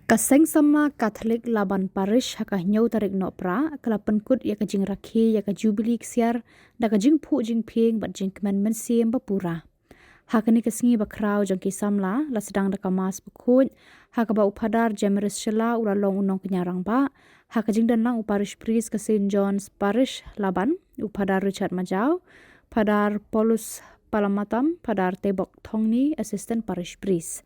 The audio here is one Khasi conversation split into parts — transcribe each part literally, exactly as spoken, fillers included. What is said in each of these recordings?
Ka Seng Samla Katholik Laban Parish ha ka hynñiew tarik Nohprah ka la pynkut ïa ka jingrakhe ïa ka Jubili Ksiar da ka jingphuh jingphieng bad jingkmen mynsiem ba pura. Ha kane ka sngi ba khraw jong ki samla la sdang da ka Mass bakhuid, ha kaba u Phadar Jemiris Shylla u la long u nongkñia rangbah, ha ka jingdon lang u Parish Priest ka Saint John's Parish Laban, u Phadar Richard Majaw, Phadar Paulus Palamatam, Phadar Tebok Thongni, Assistant Parish Priest.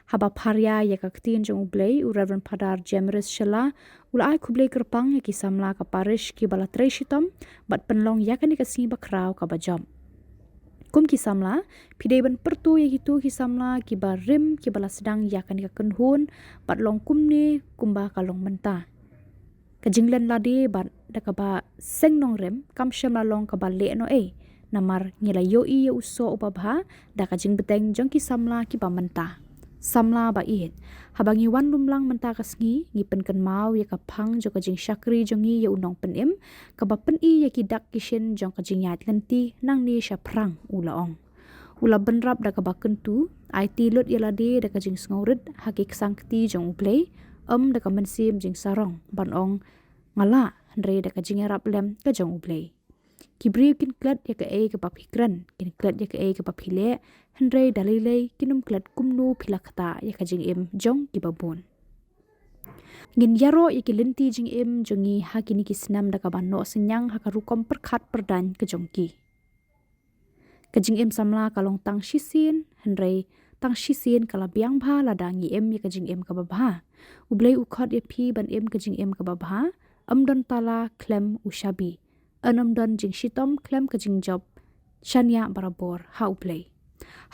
Haba pharia ïa ka ktien jong U Blei, u Reverend Phadar Jemiris Shylla u la ai khublei kyrpang ïa ki samla ka parish kiba la trei shitom bad pynlong ïa kane ka sngi ba khraw kaba jop. Kum ki samla, phi dei ban pyrto ïa kito ki samla kiba rim, kiba la sdang ïa kane ka kynhun bad long kumne kumba ka long mynta. Ka jinglen lade bad da kaba seng nongrim kam shym la long kaba leh noh ei, namar ngi la ïohi ïa u soh uba bha da ka jingbteng jong ki samla kiba mynta. Samla ba ïeit, haba ngi wan lumlang mynta ka sngi, ngi pynkynmaw ïa ka phang jong ka jingshakri jong ngi ïa u Nongpynim, kaba pyni ïa ki dak ki shin jong ka jingïaid lynti nangne shaphrang, u la ong. U la bynrap da kaba kyntu, aiti lut ïa lade da ka jingsngewrit ha ki ksangkti jong U Blei, ym da ka mynsiem jingsarong ban ong nga lah, hynrei da ka jingïarap lem ka jong U Blei. Ki briew kin klet ïa kaei kaba phi kren, kin klet ïa kaei kaba phi leh, hynrei da lei lei kin ym klet kumno phi la ktah ïa ka jingim jong kiba bun. Ngin ïaroh ïa ki lynti jingim jong ngi ha kine ki snem da kaba noh synñiang ha ka rukom pyrkhat pyrdaiñ ka jong ki. Ka jingim samla ka long tang shisien, hynrei tang shisien ka la biang bha lada ngi im ïa ka jingim kaba bha. U Blei u khot ïa phi ban im ka jingim kaba bha, ym don tala khlem u shabi. Yn ym don jingshitom khlem ka jingjop shaniah barabor ha U Blei.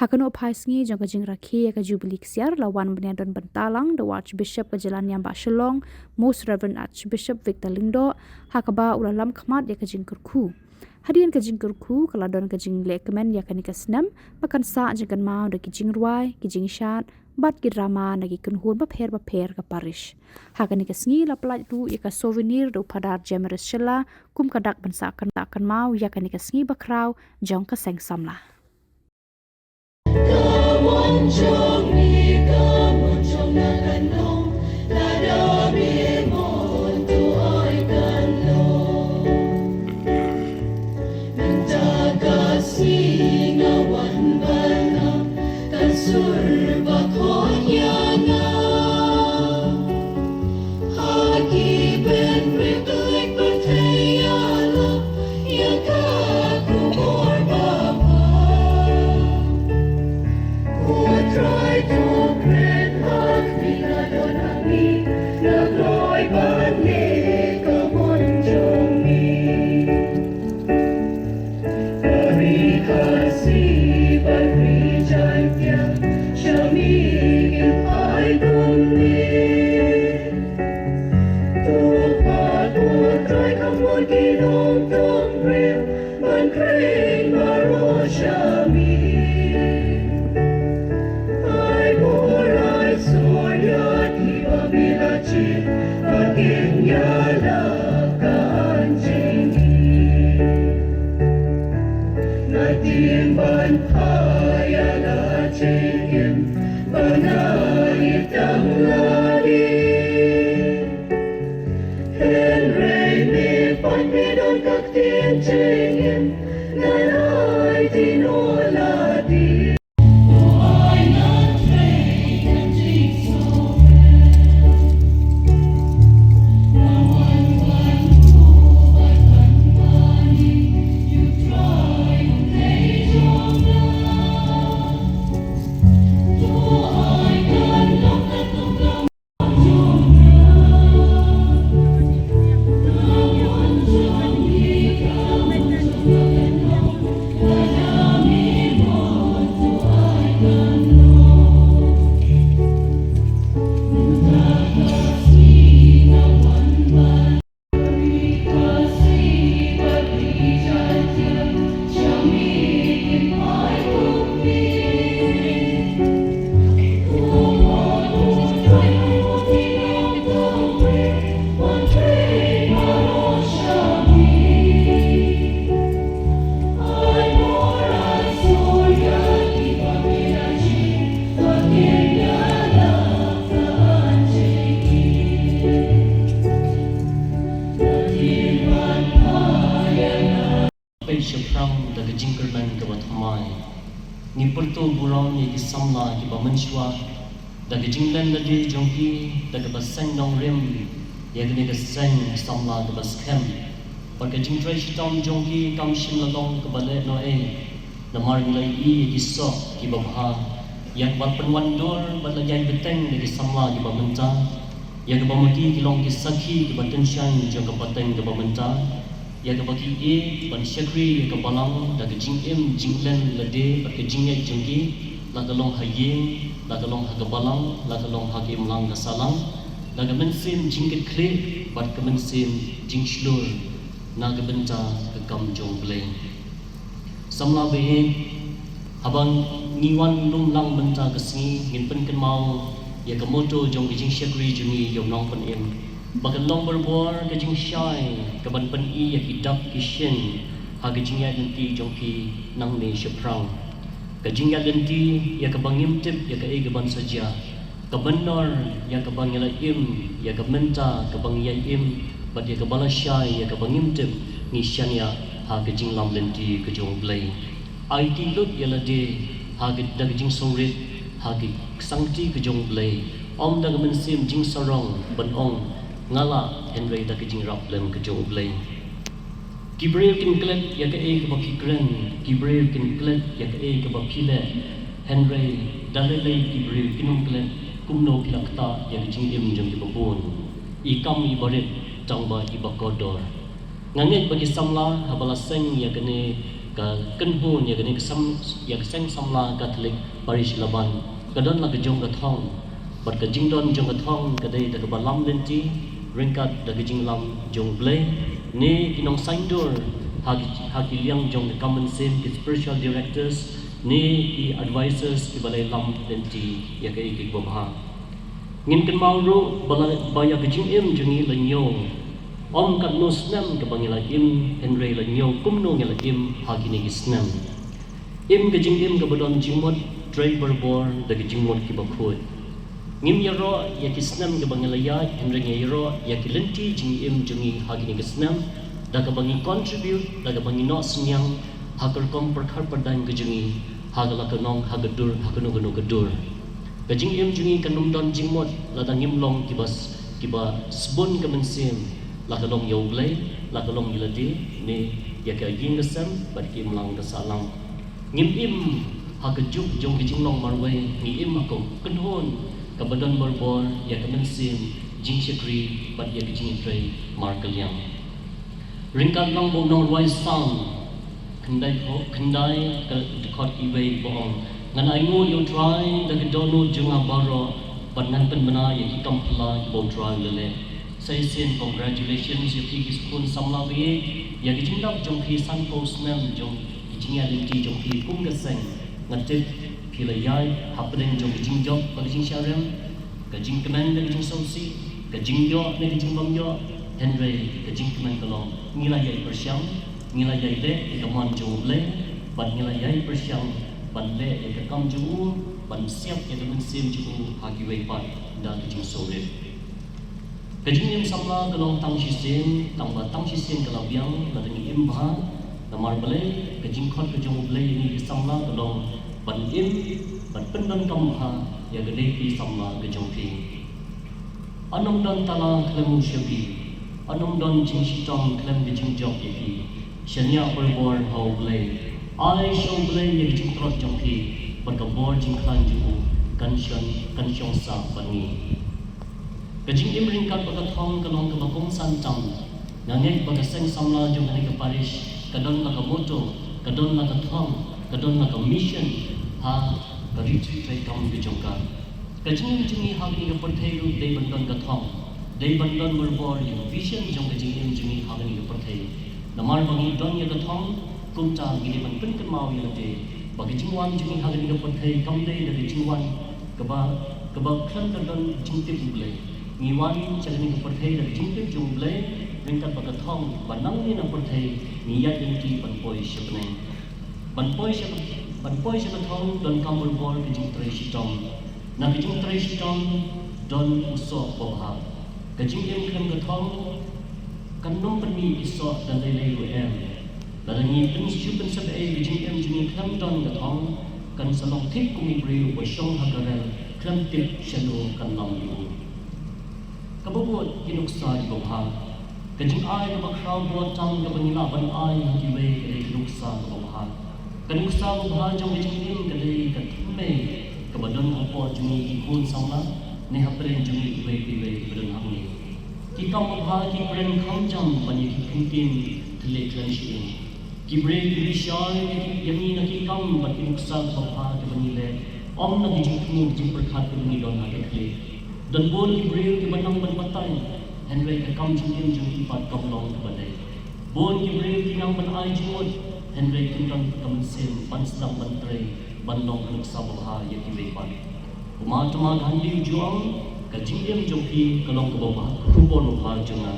Ha ka nohphai sngi jong ka jingrakhe ïa ka Jubili Ksiar la wan ban ïadon bynta lang da u Archbishop ka jylla Niam Bah Shillong, Most Reverend Archbishop Victor Lyngdoh, ha kaba u la lam khmat ïa ka jingkyrkhu. Hadien ka jingkyrkhu ka la don ka jinglehkmen ïa kane ka snem, ba kan sah jingkynmaw da ki jingrwai, ki jingshad bad ki drama na ki kynhun bapher bapher ka parish. Ha kane ka sngi la pyllait ruh ïa ka souvenir da u Phadar Jemiris Shylla kum ka dak ban sah kynmaw ïa kane ka sngi ba khraw jong ka seng samla. Shaphrang da ka jingkyrmen kaba thymmai, ngi pyrto burom ïa ki samla kiba mynshuwa da ka jinglen lade jong ki, da kaba seng nongrim ïa kane ka seng samla kaba skhem. Bad ka jingtrei shitom jong ki kam shym la long kaba lehnohei, namar ngi la ïohi ïa ki soh kiba bha ïa kaba pynwandur bad la ïai bteng da ki samla kiba mynta, ïa kaba ma ki ki long ki sakhi kiba tyngshaiñ jong ka pateng kaba mynta, ïa kaba ki ïeit ban shakri ïa ka balang da ka jingim jinglen lade bad ka jingngeit jong ki, la ka long ha ïing, la ka long ha ka balang, la ka long ha ka imlang ka sahlang, da ka mynsiem jingkitkhlieh bad ka mynsiem jingshlur na ka bynta ka kam jong U Blei. Samla ba ïeit, haba ngi wan lum lang mynta ka sngi, ngin pynkynmaw ïa ka motto jong ka jingshakri jong ngi ïa u Nongpynim, ba kan long barabor ka jingshai kaban pyni ïa ki dak ki shin ha ka jingïaid lynti jong phi nangne shaphrang. Ka jingïaid lynti ïa kaba ngim tip ïa kaei kaban sa jia, ka mynnor ïa kaba ngi la im ïa ka mynta kaba ngi ïai im, bad ïa kaba la shai ïa kaba ngim tip, ngi shaniah ha ka jinglam lynti ka jong U Blei. Aiti lut ïa lade ha ka, da ka jingsngewrit ha ka sangti ka jong U Blei, ym da ka mynsiem jingsarong ban ong nga lah, hynrei da ka jingrap lem ka jong U Blei. Ki briew kin klet ïa kaei kaba phi kren, ki briew kin klet ïa kaei kaba phi leh, hynrei da lei lei ki briew kin ym klet kumno phi la ktah ïa ka jingim jong kiba bun. I kam iba rit tang ba iba kordor. Nga ngeit ba ki samla haba la seng ïa kane ka kynhun, ïa kane ka sam, ïa ka seng samla Katholik Parish Laban, ka don la ka jong ka thong. Bad ka jingdon jong ka thong ka dei da kaba lam lynti ryngkat da ka jinglam jong U Blei, ne ki nongsaiñdur ha ki, ha ki liang jong ka kam mynsiem, ki spiritual directors ne ki advisors kiba la lam lynti ïa kaei kaei kaba bha. Ngin kynmaw ruh ba la, ba ïa ka jingim jong ngi la ñiew ym katno snem kaba ngi la im, hynrei la ñiew kumno ngi la im ha kine ki snem. Im ka jingim kaba don jingmut, trei barabor da ka jingmut kiba khuid. Ngim ïaroh ïa ki snem kaba ngi la ïaid, hynrei ngi ïaroh ïa ki lynti jingim jong ngi ha kine ki snem, da kaba ngi contribute, da kaba ngi noh synñiang ha ka rukom pyrkhat pyrdaiñ ka jong ngi ha ka la ka nong, ha ka dur, ha kano kano ka dur. Ka jingim jong ngi kan ym don jingmut lada ngim long kiba s-, kiba sbun ka mynsiem, la ka long ïa U Blei, la ka long ïa lade, ne ïa ka ïing ka sem bad ka imlang ka sahlang. Ngim im ha ka juk jong ka jinglong marwei, ngi im ha ka kynhun kaba don barabor ïa ka mynsiem jingshakri bad ïa ka jingtrei markylliang. Ryngkat lang ba u nongrwai Salm khyndai, khyndai ka dkhot iwei ba ong, ngan ainguh ïa U Trai da ka dohnud jong nga baroh, bad ngan pynbna ïa ki kam phylla kiba U Trai u la leh. Sa shisien congratulations ïa phi ki khun samla ba ïeit, ïa ka jingdap jong phi sanphew snem jong ka jingïaid lynti jong phi kum ka seng. Nga tip phi la ïaid hapdeng jong ka jingjop bad ka jingsharem, ka jingkmen ne ka jingsngewsih, ka jingïoh ne ka jingbym ïoh, hynrei ka jingkmen ka long ngi la ïai pyrshang, ngi la ïai leh ïa ka mon jong U Blei, bad ngi la ïai pyrshang ban leh ïa ka kam jong u, ban siap ïa ka mynsiem jong u ha kiwei pat da ka jingsngewrit. Ka jingim samla ka long tang shisien, tang ba tang shisien ka la biang lada ngi im bha. Namar balei? Ka jingkhot ka jong U Blei ïa ngi ki samla ka long ban im, ban pyndonkam bha ïa kane ka samla ka jong phi. Yn ym don tala khlem u shabi, yn ym don jingshitom khlem ka jingjop ïa phi. Shaniah barabor ha U Blei. Ai sha U Blei ïa ka jingtlot jong phi, bad ka bor jingkhlaiñ jong u kan shon, kan shong sah bad ngi. Ka jingim ryngkat bad ka thong ka long kaba kongsan tam. Nga ngeit ba ka seng samla jong kane ka parish ka don la ka motto, ka don la ka thong, ka don la ka mission ha ka ri treikam ka jong ka. Ka jingim jong ngi ha kane ka pyrthei ruh dei ban don ka thong, dei ban don barabor ïa ka vision jong ka jingim jong ngi ha kane ka pyrthei. Namar ba ngi don ïa ka thong, kumta ngi dei ban pynkynmaw ïa lade ba ka jingwan jong ngi ha kane ka pyrthei kam dei da ka jingwan kaba, kaba khlem da don jingtip U Blei. Ngi wan sha kane ka pyrthei da ka jingtip jong U Blei, ryngkat bad ka thong ba nangne na pyrthei ngi ïaid lynti ban poi sha bneng. Ban poi sha, ban poi sha ka thong donkam barabor ka jingtrei shitom. Na ka jingtrei shitom don u soh babha. Ka jingim khlem ka thong kan ym pynmih i soh da lei lei ruh em. Lada ngi pynshisha pynsep ei ka jingim jong ngi khlem don ka thong, kan sa long thik kum u briew uba shong ha ka rel khlem tip shano kan lam ïa u. Kaba bud, ki nuksa kiba bha. Ka jingai kaba khraw bor tam kaba ngi lah ban ai ha kiwei ka dei ka nuksa kaba bha. Ka nuksa kaba bha jong ka jingim ka dei ka thymmei kaba don hapoh jong ngi ki khun samla ne hapdeng jong ngi iwei pa iwei kiba don hangne. Ki kam babha ki kren kham jam ban ïa ki ktien thylliej kren shyieng. Ki briew ki bishar ïa ngi na ki kam bad ki nuksa babha kiba ngi leh, ym na ki jingthmu ki jingpyrkhat kiba ngi don ha ka khlieh. Don bun ki briew kiba nang ban batai, hynrei ka kam jingim jong ki pat kam long kaba dei. Bun ki briew ki nang ban ai jingmut, hynrei kim don ka mynsiem ban sdang ban trei ban long ka nuksa babha ïa kiwei pat. Kumta ma Gandhi u ju ong, ka jingim jong phi ka long kaba bha, ka khubor babha jong nga.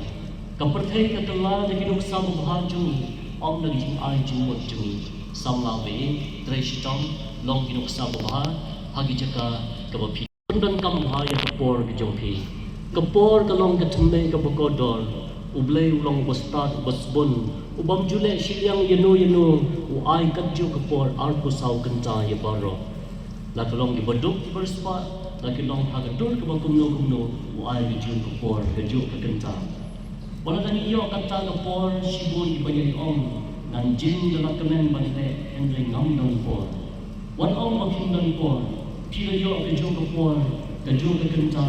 Ka pyrthei ka kylla da ki nuksa babha jong ngi, ym da ki jingai jingmut jong ngi. Samla bad trei shitom, long ki nuksa babha ha ki jaka kaba phi pyndonkam bha ïa ka por ka jong phi. Ka por ka long ka thymmei kaba kordor. U Blei u long uba stad, uba sbun, u bym ju leh shiliang ïano ïano, u ai katjuh ka por arphew saw kynta ïa baroh. La ki long kiba duk kiba riewspah, la ki long ha ka dur kaba kumno kumno, u ai kajuh ka por, kajuh ka kynta. Wat la dang ïoh kata ka por, shibun kiba ïa ong, ngan jin da la kmen ban leh, hynrei ngam don por. Wat ong ba phim don por, phi la ïoh kajuh ka por, kajuh ka kynta,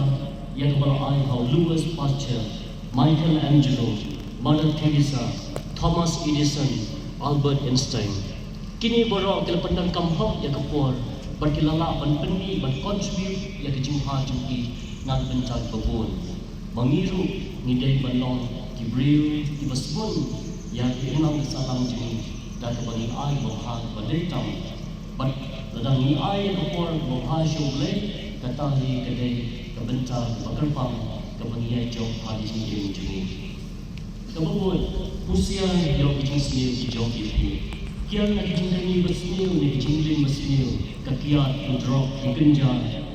ïa kaba la ai ha u Louis Pasteur, Michelangelo, Mother Teresa, Thomas Edison, Albert Einstein. Kine baroh ki la pyndonkam hok ïa ka por, bad ki la lah ban pynmih ban contribute ïa ka jingbha jong ki na ka bynta kiba bun. Ma ngi ruh ngi dei ban long ki briew kiba sbun ïa ka imlang ka sahlang jong ngi da kaba ngi ai babha kaba dei tam. Bad lada ngi ai ïa ka por babha sha U Blei, kata hi ka dei ka bynta kaba kyrpang kaba ngi ïai jop ha ka jingim jong ngi. Kaba bud, husiar ïa ki jingsniew ki jong ki phi. Kiar na ki jingkyrmen basniew ne ki jingkyrmen basniew, ka kiad, ki drok, ki kynja,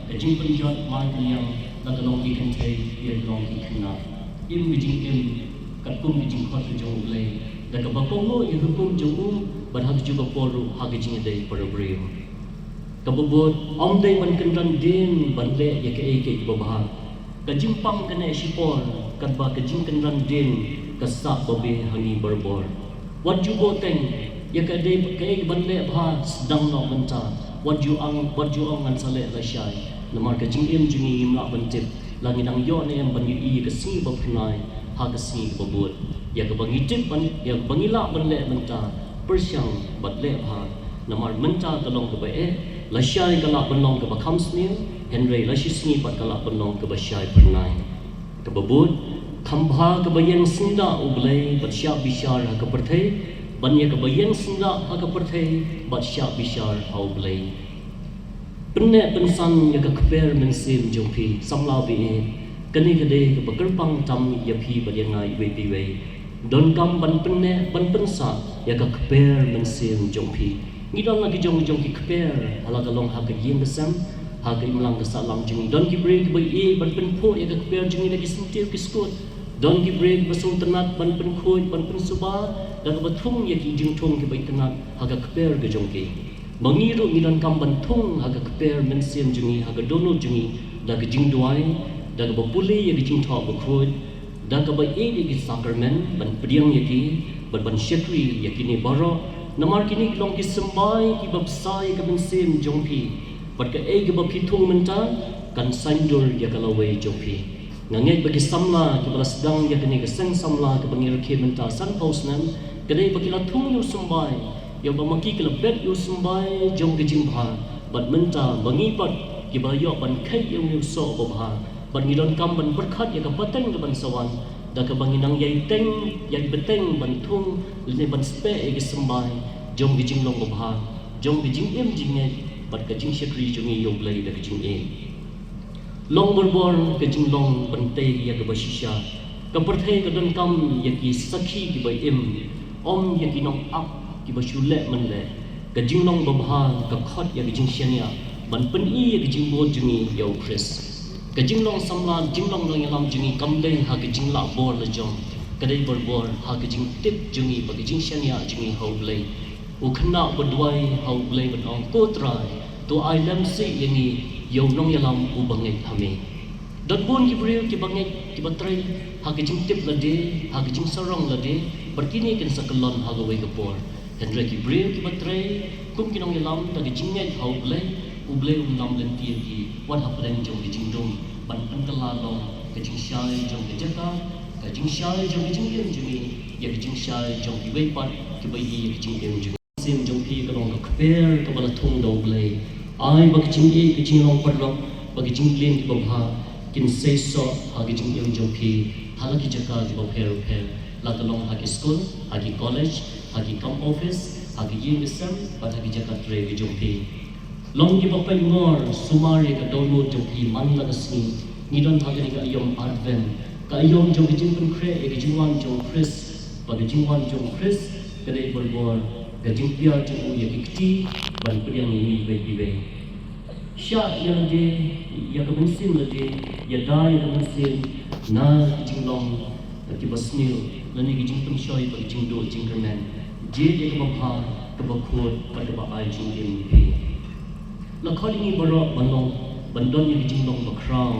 ka jingpynjot mar kynja, la ka long ki kynthei, ïa ka long ki khynnah. Im ka jingim katkum ka jingkhot ka jong U Blei, da kaba kohnguh ïa ka hukum jong u, bad ha kajuh ka por ruh ha ka jingïadei para briew. Kaba bud, ym dei ban kynran dien ban leh ïa kaei kaei kaba bha. Ka jingpang ka neh shipor, katba ka jingkynran dien ka sah babe ha ngi barabor. Wat ju boteng ïa ka dei kaei kaban leh bha, sdang noh mynta. Wat ju ong, wat ju ong ngan sa leh lashai. Namar ka jingim jong ngi ngim lah ban tip la ngi dang ïoh ne em ban ïohi ïa ka sngi ba phyrnai ha ka sngi kaba bud. Ïa kaba ngi tip ban, ïa kaba ngi lah ban leh mynta, pyrshang bad leh bha. Namar mynta ka long kaba eh, lashai ka lah ban long kaba kham sniew, hynrei la shisngi pat ka lah ban long kaba shai phyrnai. Kaba bud, kham bha kaba ïeng syndah U Blei bad shah bishar ha ka pyrthei, ban ïa kaba ïeng syndah ha ka pyrthei bad shah bishar ha U Blei. Pynneh pynsan ïa ka kper mynsiem jong phi, samla bad ïeit. Kane ka dei kaba kyrpang tam ïa phi bad ïa nga iwei pa iwei. Donkam ban pynneh ban pynsah ïa ka kper mynsiem jong phi. Ngi don la ki jong jong ki kper, ha la ka long ha ka ïing ka sem, ha ka imlang ka sahlang jong ngi. Don ki briew kiba ïeit ban pynphuh ïa ka kper jong ngi da ki syntiew ki skud. Don ki briew kiba sngewtynnat ban pynkhuid ban pynsuba da kaba thung ïa ki jingthung kiba itynnat ha ka kper ka jong ki. Ma ngi ruh ngi donkam ban thung ha ka kper mynsiem jong ngi, ha ka dohnud jong ngi, da ka jingduwai, da kaba pule ïa ka Jingthoh Bakhuid, da kaba ïeit ïa ki sakramen, ban pdiang ïa ki, bad ban shakri ïa kine baroh. Namar kine ki long ki symbai kiba bsa ïa ka mynsiem jong phi. Bad kaei kaba phi thung mynta kan saiñdur ïa ka lawei jong phi. Nga ngeit ba ki samla kiba la sdang ïa kane ka seng samla kaba ngi rakhe mynta sanphew snem, ka dei ba ki la thung ïa u symbai, ïa ba ma ki ki la bet ïa u symbai jong ka jingbha. Bad mynta ma ngi pat kiba la ïoh ban kheit ïa une u soh babha, bad ngi donkam ban pyrkhat ïa ka pateng kaban sa wan, da kaba ngi nang ïai teng, ïai bteng ban thung lane ban speh ïa ka symbai jong ka jinglong babha, jong ka jingim jingngeit, bad ka jingshakri jong ngi ïa U Blei da ka jingïeit. Long barabor ka jinglong ban tei ïa kaba shisha. Ka pyrthei ka donkam ïa ki sakhi kiba im, ym ïa ki nongakhmat kiba shu leh mynleh. Ka jinglong babha ka khot ïa ka jingshaniah ban pyni ïa ka jingbud jong ngi ïa U Khrist. Ka jinglong samla, jinglong nongïalam jong ngi kam dei ha ka jinglah bor la jong. Ka dei barabor ha ka jingtip jong ngi bad ka jingshaniah jong ngi ha U Blei. U khynnah u ba duwai ha U Blei ban ong, Ko Trai, to ai lem sih ïa ngi ïa u nongïalam u ba ngeit ha me. Don bun ki briew ki ba ngeit, ki ba trei ha ka jingtip lade, ha ka jingsarong lade, bad kine kin sa kyllon ha kawei ka por. Hynrei ki briew ki ba trei kum ki nongïalam da ka jingngeit ha U Blei, U Blei un lam lynti ïa ki wat hapdeng jong ka jingdum, ban pynkylla long ka jingshai jong ka jaka, ka jingshai jong ka jingim jong ngi ïa ka jingshai jong kiwei pat ki ba ïohi ïa ka jingim jong ngi. Mynsiem jong phi ka long ka kper ka ba la thung da U Blei. Ai ba ka jingïeit, ka jinglong paralok bad ka jingklim ki ba bha kin seisoh ha ka jingim jong phi ha la ki jaka ki ba pher pher, la ka long ha ki skul, ha ki college, ha ki kam office, ha ki ïing ki sem bad ha ki jaka trei ki jong phi. Long ki ba pynngor sumar ïa ka dohnud jong phi man la ka sngi. Ngi don ha kane ka aïom Advent, ka aïom jong ka jingpynkhreh ïa ka jingwan jong U Khrist. Bad ka jingwan jong U Khrist ka dei barabor ka jingpynïar jong u ïa ki kti ban pdiang ïa ngi iwei pa iwei. Shah ïa lade, ïa ka mynsiem lade, ïada ïa ka mynsiem na ki jinglong ki ba sniew lane ki jingpynshoi bad ki jingduh jingkyrmen. Jied ïa ka ba bha, ka ba khuid bad ka ba ai jingim ïa phi. La khot ïa ngi baroh ban long, ban don ïa ka jinglong ba khraw.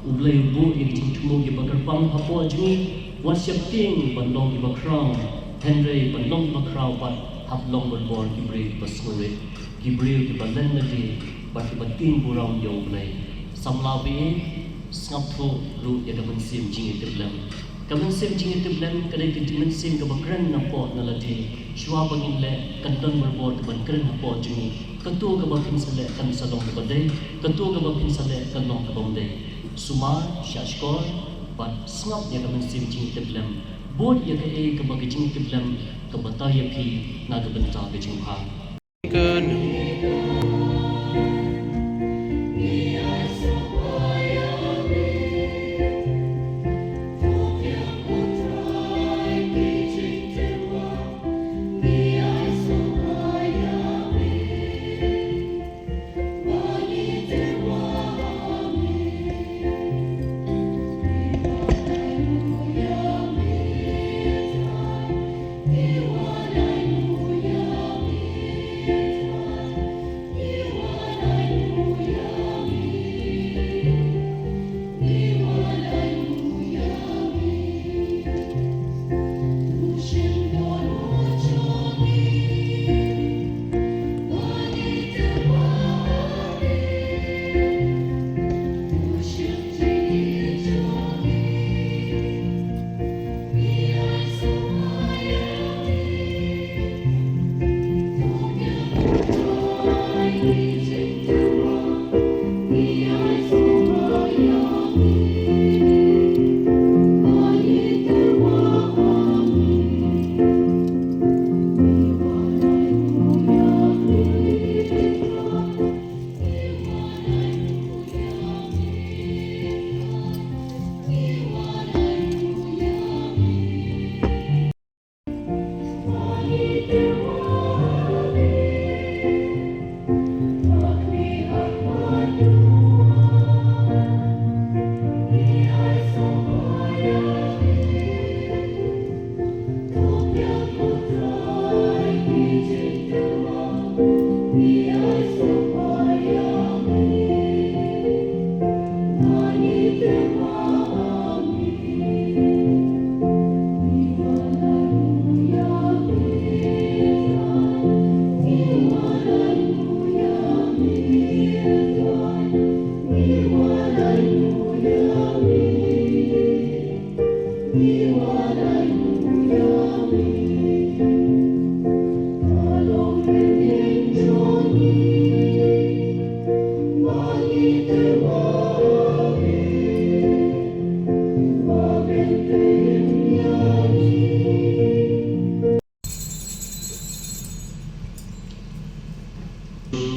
U Blei u buh ïa ka jingthmu ki ba kyrpang hapoh jong ngi. Wat sheptieng ban long ki ba khraw, hynrei ban long ki ba khraw pat hap long barabor ki briew ki ba sngewrit, ki briew ki ba len lade bad ki ba tieng burom ïa U Blei. Samla ba ïeit, sngap thuh ruh ïa ka mynsiem jingïatiplem. Ka mynsiem jingïatiplem ka dei ka mynsiem ka ba kren na pdeng na lade. Shuwa ba ngin leh kan don barabor ka ban kren hapoh jong ngi. Kato ka ba phin sa leh kan sa long ka ba dei, kato ka ba phin sa leh kan long ka ba ym dei. Sumar, shah shkor bad sngap ïa ka mynsiem jingïatiplem. Bud ïa kaei ka ba ka jingïatiplem ka batai ïa phi na ka bynta ka jingbha.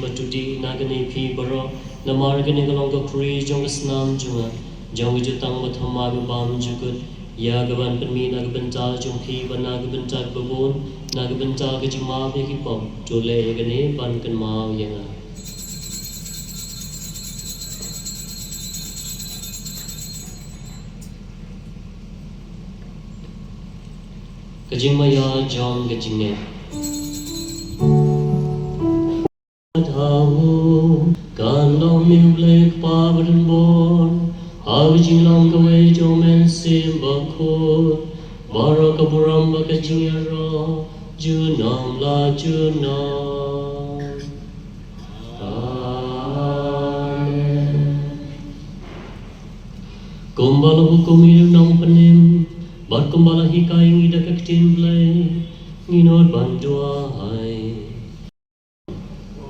Ba to dih na kane phi baroh, namar kane ka long ka khuri jong ka snam jong nga, jong ka jutang ba thymmai ba bymjukut, ïa ka ban pynmih na ka bynta jong phi bad na ka bynta ki babun, na ka bynta ka jingmap ïa ki pop. To leh ïa kane ban kynmaw ïa nga. Ka jingmaïa jong ka jingngeit. Kan long ïa U Blei Kpa badonbor, ha ka jinglong kawei jong U Mynsiem Bakhuid, baroh ka burom bad ka jingïaroh junom la junom. Amen. Kumba la hukum ïa u nongpynim, bad kumba la hikai ïa ngi da ka ktien Blei, ngin nud ban duwai.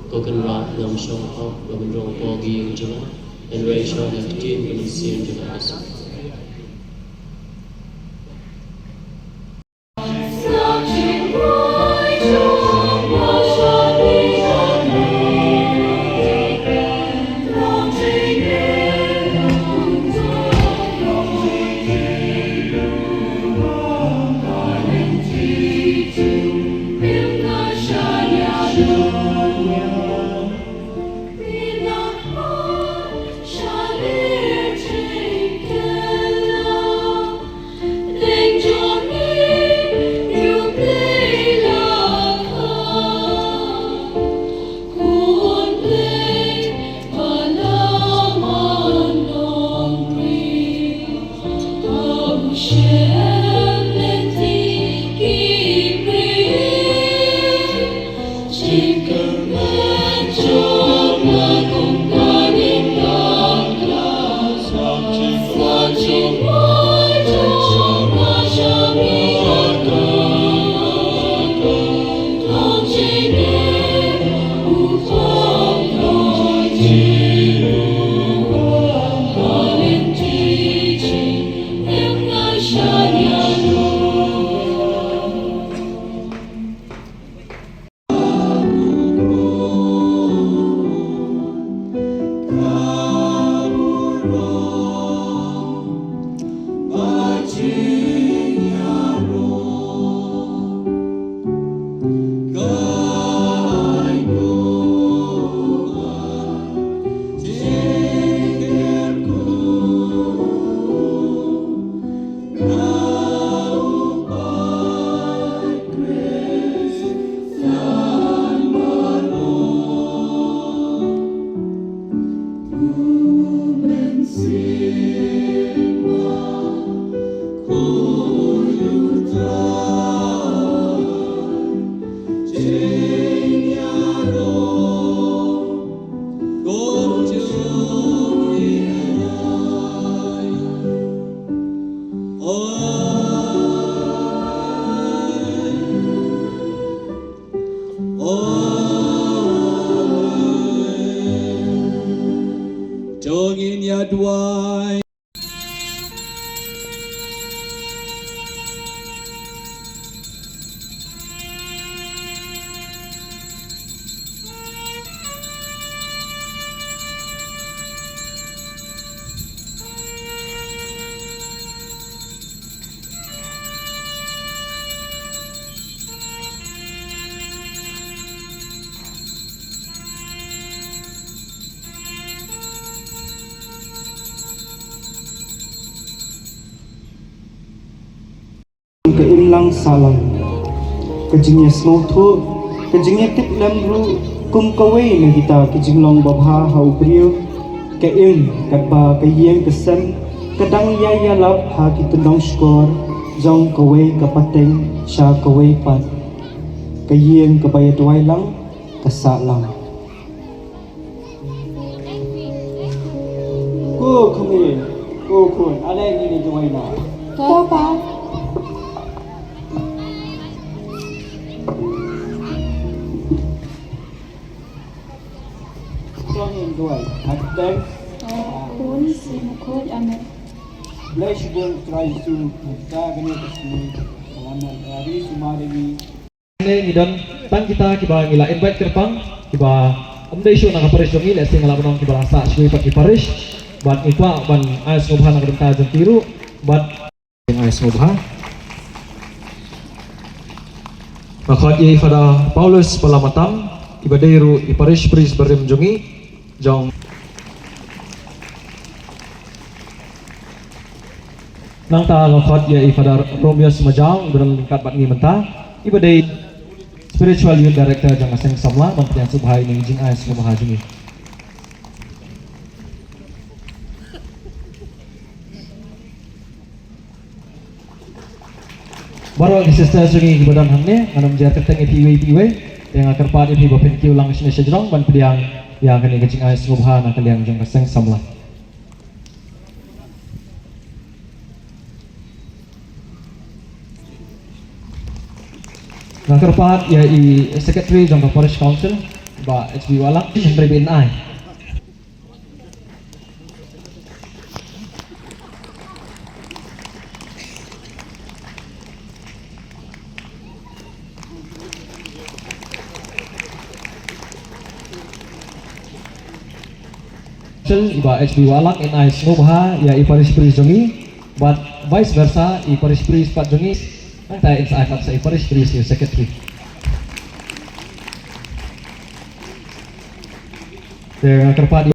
Ko Kynrad, ngam shong hok ba men rung hapoh ki ïing jong nga, hynrei shong ha ka ktien ka mynsiem jong nga. To ngin ïa duwai. Ka imlang sahlang, ka jingïasngewthuh, ka jingïatiplem ruh kum kawei na kita ki jinglong babha ha u briew. Ka im katba ka ïing ka sem ka dang ïai ïalap ha ki tyndong shkor jong kawei ka pateng sha kawei pat. Ka ïing kaba ïa duwai lang ka sah lang. Ko khmih, ko khun, ale ngin ïa duwai noh. To pa. To ngin duwai. Kyrteng U Khun, U Mynsiem Bakhuid. Amen. Blei shibun Trai Jisu, mynta kane ka sngi, ka wan ïa ri sumar ïa ngi. Ngi don tang kita kiba ngi la invite kyrpang, kiba ym dei shuh na ka parish jong ngi, lehse ngi la ban ong kiba la sah shuh pat ki parish. Bad ngi kwah ban ai sngewbha na ka bynta jong ki ruh. Bad ai sngewbha. Nga khot ïa i Father Paulus Palamatang, iba dei ruh i parish priest barim jong ngi, jong Nangta nga khot ïa i Father Romeo Smajaw, iba don ryngkat bad ngi mynta, iba dei Spiritual Youth Director jong ka Seng Samla, ban pdiang sngewbha ïa ine i jingai sngewbha jong ngi. Baroh ki sister jong ngi kiba don hangne, ngan ym jer kyrteng ïa phi iwei pa iwei, te nga kyrpad ïa phi ba phin kiew lang shane shajrong ban pdiang ïa kane ka jingai sngewbha na ka liang jong ka Seng Samla. Nga kyrpad ïa i Secretary jong ka Parish Council, Bah H B Wahlang, hynrei ba in ai. Sel i Bah H B Wahlang in ai sngewbha ïa i parish priest jong ngi, bad vice versa i parish priest pat jong ngi, nangta in sa ai pat sa i parish priest ïa u secretary. Te nga kyrpad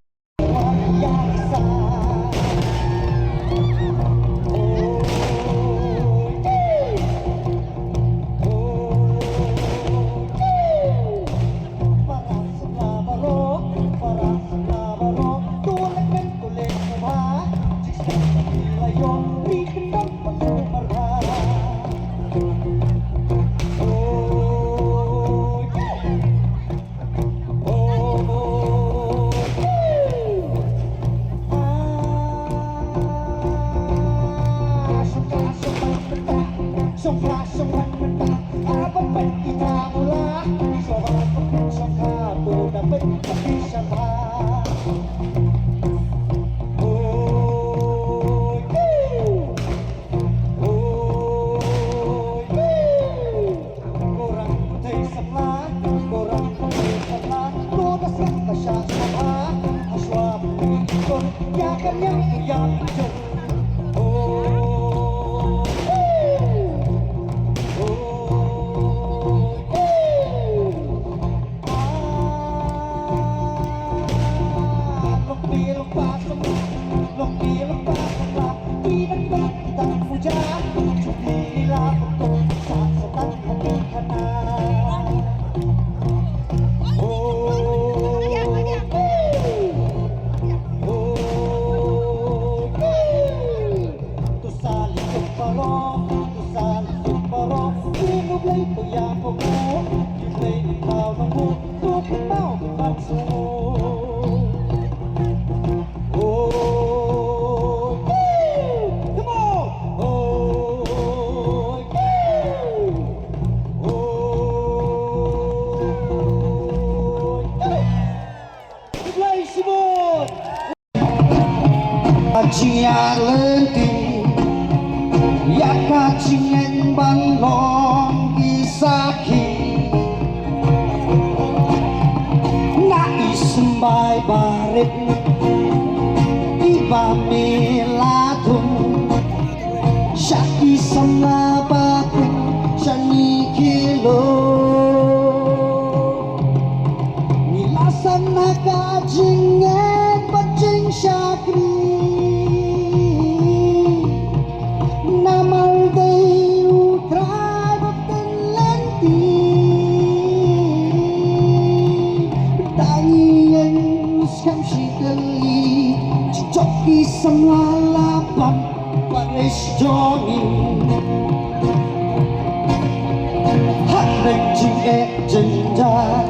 Jingïalynti ïa ka jingngeit ban long ki sakhi. Nga i symbai barit iba me la thung sha ki samla ba pynshai khyllood. Ngi la san ha ka jingngeit bad jingshakri. Namar dei U Trai ba pynlynti. Dang ïeng skhem shi tylli, jong ki samla la pang. Parish jong ngi. Hapdeng jingeh jynjar,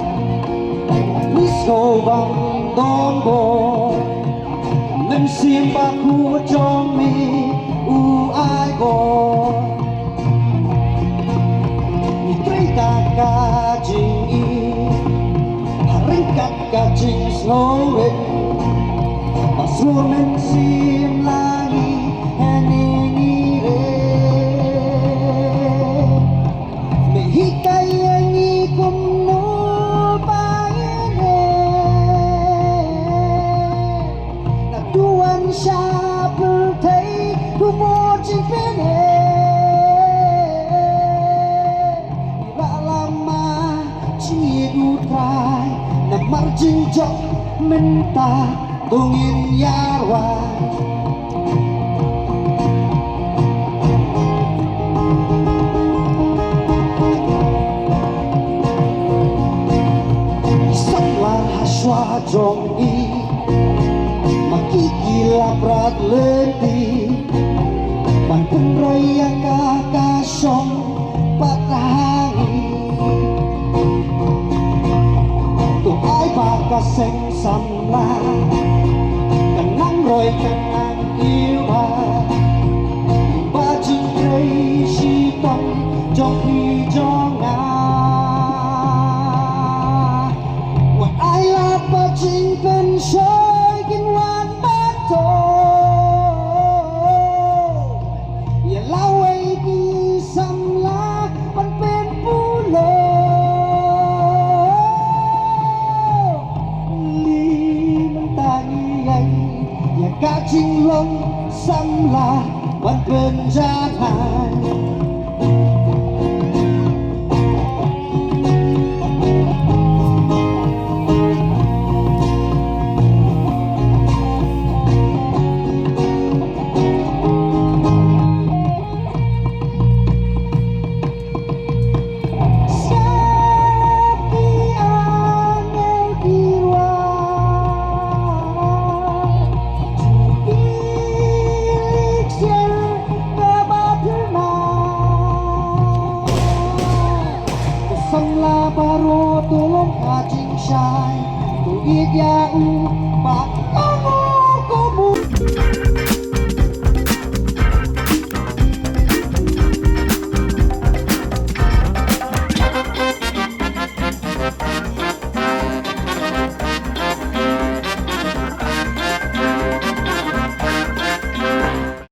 ngi sngewbang don bor. Mynsiem Bakhuid jong me u ai bor. Ngi trei da ka jingim, ha ryngkat ka jingsngewrit. Ba sngewrit mynsiem la ngi, ha ngi ngi re. Me hikai ïa ngi kumno ba ngin ïa. Nga tuan sha pyrthei kumno jingpyni. Ba lama jingïeit U Trai, namar jingjop mynta to ngin ïarwai. Ban pynroi ïa ka ka shong pat ha ngi. To ai ba ka seng samla ka nang roi ka nang ïa ba jingtrei shitom jong phi jong nga. Wat ai la ba jingpynshoi kin wan ba to. Ïa lawei ki samla ban pynpulor. Li mynta ngi ïa ka jinglong samla ban pynjanai.